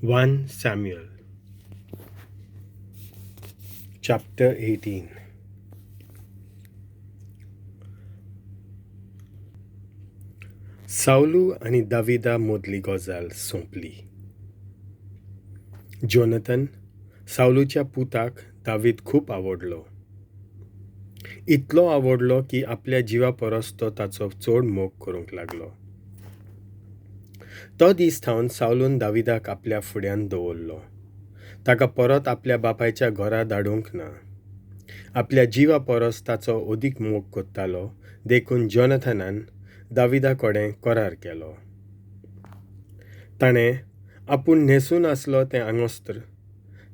1 Samuel chapter 18. सावलू आनी दाविदा मदली गजाल सोंपली. जोनथन सावलूच्या पुताक दावीद खूब आवडलो. इतलो आवडलो की आपल्या जिवा परस तो ताचो चड मोग करूंक लागलो. तो दीस थावन सावलून दाविदाक आपल्या फुड्यांत दवरलो. ताका परत आपल्या बापायच्या घरा धाडूंक ना. आपल्या जिवा परस ताचो अदीक मोग करतालो देखून जोनथनान दाविदा कडेन करार केलो. ताणें आपूण न्हेसून आसलो तें आंगोस्त्र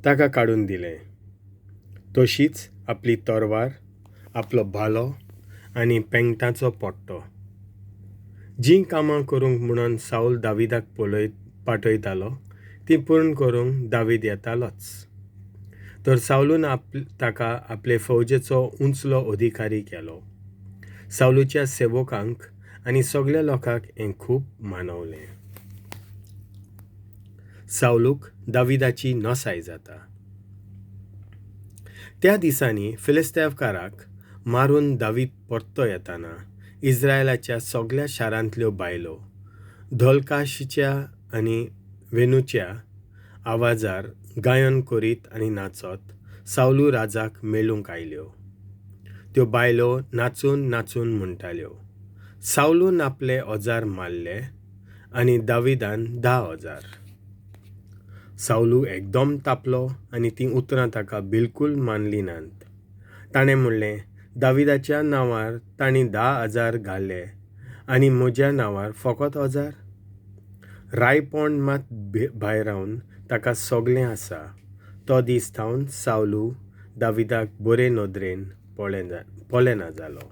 ताका काडून दिलें. तशीच आपली तरवार, आपलो भालो आनी पेंगटाचो पट्टो. जीं कामां करूंक म्हणून सावल दाविदाक पाठयतालो तीं पूर्ण करूंक दावीद येतालोच. तर सावलून ताका आपले फौजेचो उंचलो अधिकारी केलो. सावलूच्या सेवकांक आनी सगल्या लोकांक हें खूब मानवलें. सावलूक दाविदाची नसाय जाता. त्या दिसांनी फिलिस्तेवकाराक मारून दावीद परतो येताना इस्रायलाच्या सगल्या शारांतल्यो बायलो धोलकाशीच्या आनी वेणूच्या आवाजार गायन करीत आनी नाचत सावलू राजाक मेळूंक आयल्यो. त्यो बायलो नाचून नाचून म्हणटाल्यो, सावलून आपले 1000 मारले आनी दाविदान 10,000. सावलू एकदम तापलो आनी तीं उतरां ताका बिलकूल मानलीं नात. ताणें म्हणलें, दाविदाच्या नांवार तांणी 10,000 घाले आनी म्हज्या नांवार फकत 1000. रायपोण मात भायरावन ताका सगलें आसा. तो दीस थावन सावलू दाविदाक बरे नदरेन पळयना जालो.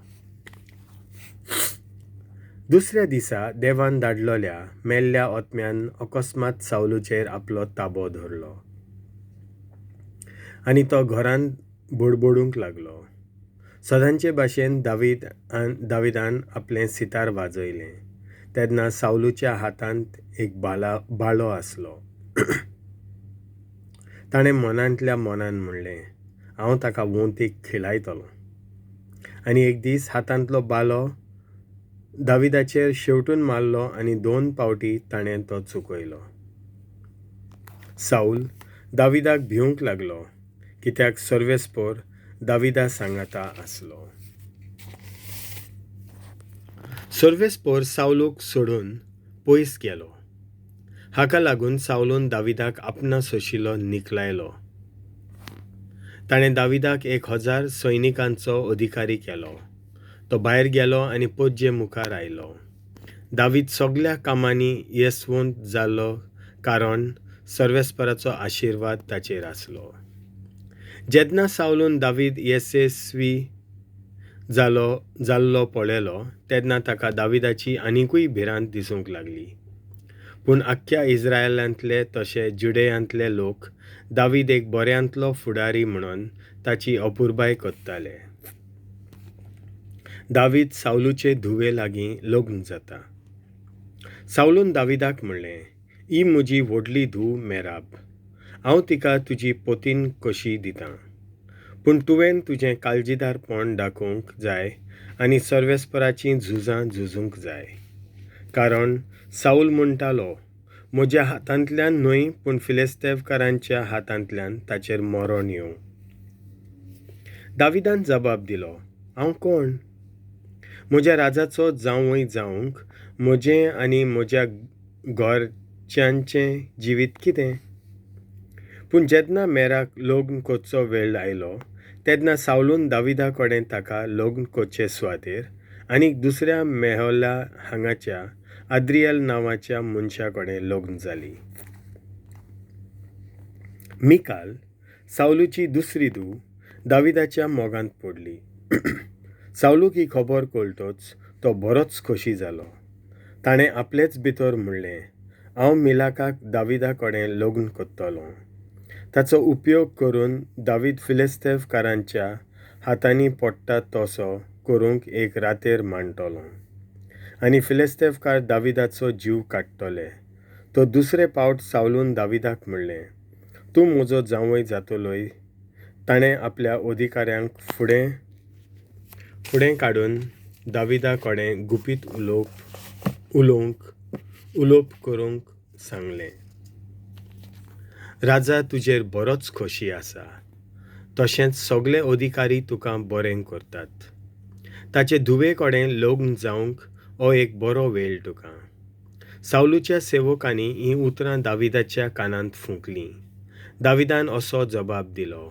दुसऱ्या दिसा देवान धाडलेल्या मेल्ल्या आत्म्यान अकस्मात सावलूचेर आपलो ताबो धरलो आनी तो घरांत बडबडूंक लागलो. सदांचे भाशेन दाविदान आपलें सितार वाजयलें. तेन्ना सावलूच्या हातांत एक बालो आसलो. ताणें मनांतल्या मनान म्हणलें, हांव ताका वोंतीक खिलायतलो. आनी एक दीस हातांतलो बालो दाविदाचेर शेवटून मारलो आनी 2 पावटी ताणें तो चुकयलो. सावल दाविदाक भिवंक लागलो कित्याक सर्वेस्पोर दाविदा सांगाता आसलो. सर्वेस्पोर सावलूक सोडून पयस गेलो. हाका लागून सावलून दाविदाक आपणा सोशिलो निकलायलो. ताणें दाविदाक 1000 सैनिकांचो अधिकारी केलो. तो भायर गेलो आनी पोज्जे मुखार आयलो. दावीद सगल्या कामांनी येसवंत जालो कारण सर्वेस्पराचो आशिर्वाद ताचेर आसलो. जेन्ना सावलून दावीद येसस्वी जाल्लो पळयलो तेन्ना ताका दाविदाची आनिकूय भिरांत दिसूंक लागली. पूण आख्ख्या इस्रायलांतले तशे जुडेयांतले लोक दावीद एक बऱ्यांतलो फुडारी म्हणून ताची अपुरबाय करताले. दावीद सावलूचे धुवे लागीं लग्न जाता. सावलून दाविदाक म्हणलें, ही म्हजी व्हडली धूव मेराब, हांव तिका तुजी पोतीन कशी दितां. पूण तुवें तुजें काळजीदारपण दाखोवंक जाय आनी सर्वेस्पराचीं झुजां झुजूंक जाय. कारण सावल म्हणटालो, म्हज्या हातांतल्यान न्हय पूण फिलिस्तेवकारांच्या हातांतल्यान ताचेर मरण येवं. दाविदान जबाब दिलो, हांव कोण? म्हज्या राजाचो जांवय जावंक म्हजें आनी म्हज्या घरच्यांचें जिवीत कितें? पूण जेन्ना मेराक लग्न करचो वेळ आयलो तेन्ना सावलून दाविदा कडेन ताका लग्न करचे सुवातेर आनी दुसऱ्या मेहोला हांगाच्या आद्रियल नांवाच्या मनशा कडेन लग्न जाली. मिकाल सावलूची दुसरी धूव दाविदाच्या मोगांत पडली. सावलूक ही खबर कळटच तो बरोच खोशी जालो. ताणें आपलेच भितर म्हणलें, हांव मिलाकाक दाविदा कडेन लग्न करतलो. ताचो उपयोग करून दावीद फिलिस्तेवकारांच्या हातांनी पडटा तसो करूंक एक रातेर मांडटलो आनी फिलिस्तेवकार दाविदाचो जीव काडटले. तो दुसरे पावट सावलून दाविदाक म्हणलें, तूं म्हजो जांवय जातलोय. ताणें आपल्या अधिकाऱ्यांक फुडें फुडें काडून दाविदा कडेन गुपीत उलोवप उलोवंक उलोवप करूंक सांगलें, राजा तुजेर बरोच खोशी आसा, तशेंच सगळे अधिकारी तुका बरें करतात. ताचे धुवे कडेन लग्न जावंक हो एक बरो वेळ तुका. सावलूच्या सेवकांनी हीं उतरां दाविदाच्या कानांत फुंकलीं. दाविदान असो जबाब दिलो,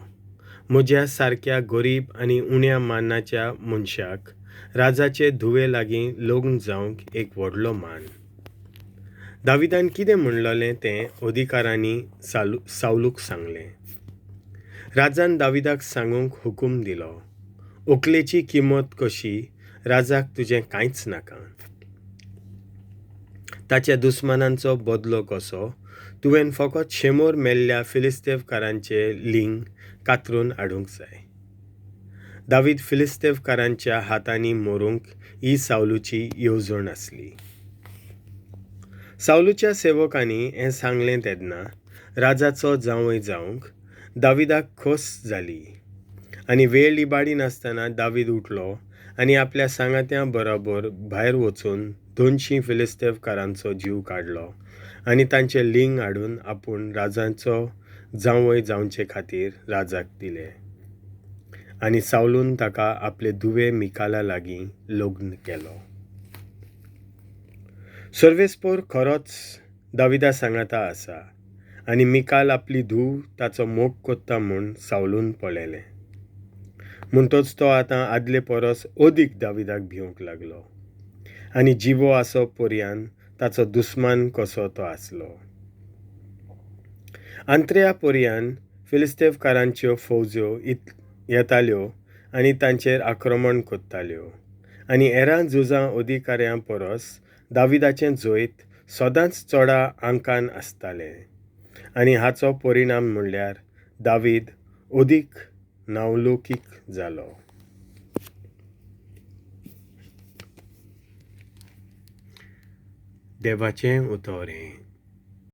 म्हज्या सारक्या गरीब आनी उण्या मानाच्या मनशाक राजाचे धुवे लागीं लग्न जावंक एक व्हडलो मान. दाविदान कितें म्हणलेलें तें अधिकारांनी सालू सावलूक सांगलें. राजान दाविदाक सांगूंक हुकूम दिलो, व्हंकलेची किंमत कशी राजाक तुजें कांयच नाका. ताच्या दुस्मानांचो बदलो कसो तुवें फकत शेंबर मेल्ल्या फिलिस्तेवकारांचें लिंग कातरून हाडूंक जाय. दावीद फिलिस्तेवकारांच्या हातांनी मरूंक ही सावलूची येवजण आसली. सावलूच्या सेवकांनी हें सांगलें तेन्ना राजाचो जांवय जावंक दाविदाक खोस जाली आनी वेळ इबाडी नासतना दावीद उठलो आनी आपल्या सांगात्यां बरोबर भायर वचून 200 फिलिस्तेवकारांचो जीव काडलो आनी तांचें लिंग हाडून आपूण राजाचो जांवय जावचे खातीर राजाक दिलें. आनी सावलून ताका आपले धुवे मिकाला लागीं लग्न केलो. सर्वेस्पोर खरोच दाविदा सांगाता आसा आनी मिकाल आपली धूव ताचो मोग कोत्ता म्हूण सावलून पळयलें. म्हणटच तो आतां आदले परस अदीक दाविदाक भिवंक लागलो आनी जिवो आसो पर्यान ताचो दुस्मान कसो तो आसलो. आंत्र्या पर्यान फिलिस्तेवकारांच्यो फौज्यो येताल्यो आनी तांचेर आक्रमण करताल्यो आनी हेरां झुजां अधिकाऱ्यां परस दाविदाचें जैत सदांच चडा आंकान आसतालें आनी हाचो परिणाम म्हणल्यार दावीद अदीक नांवलोकीक जालो. देवाचें उतर हें.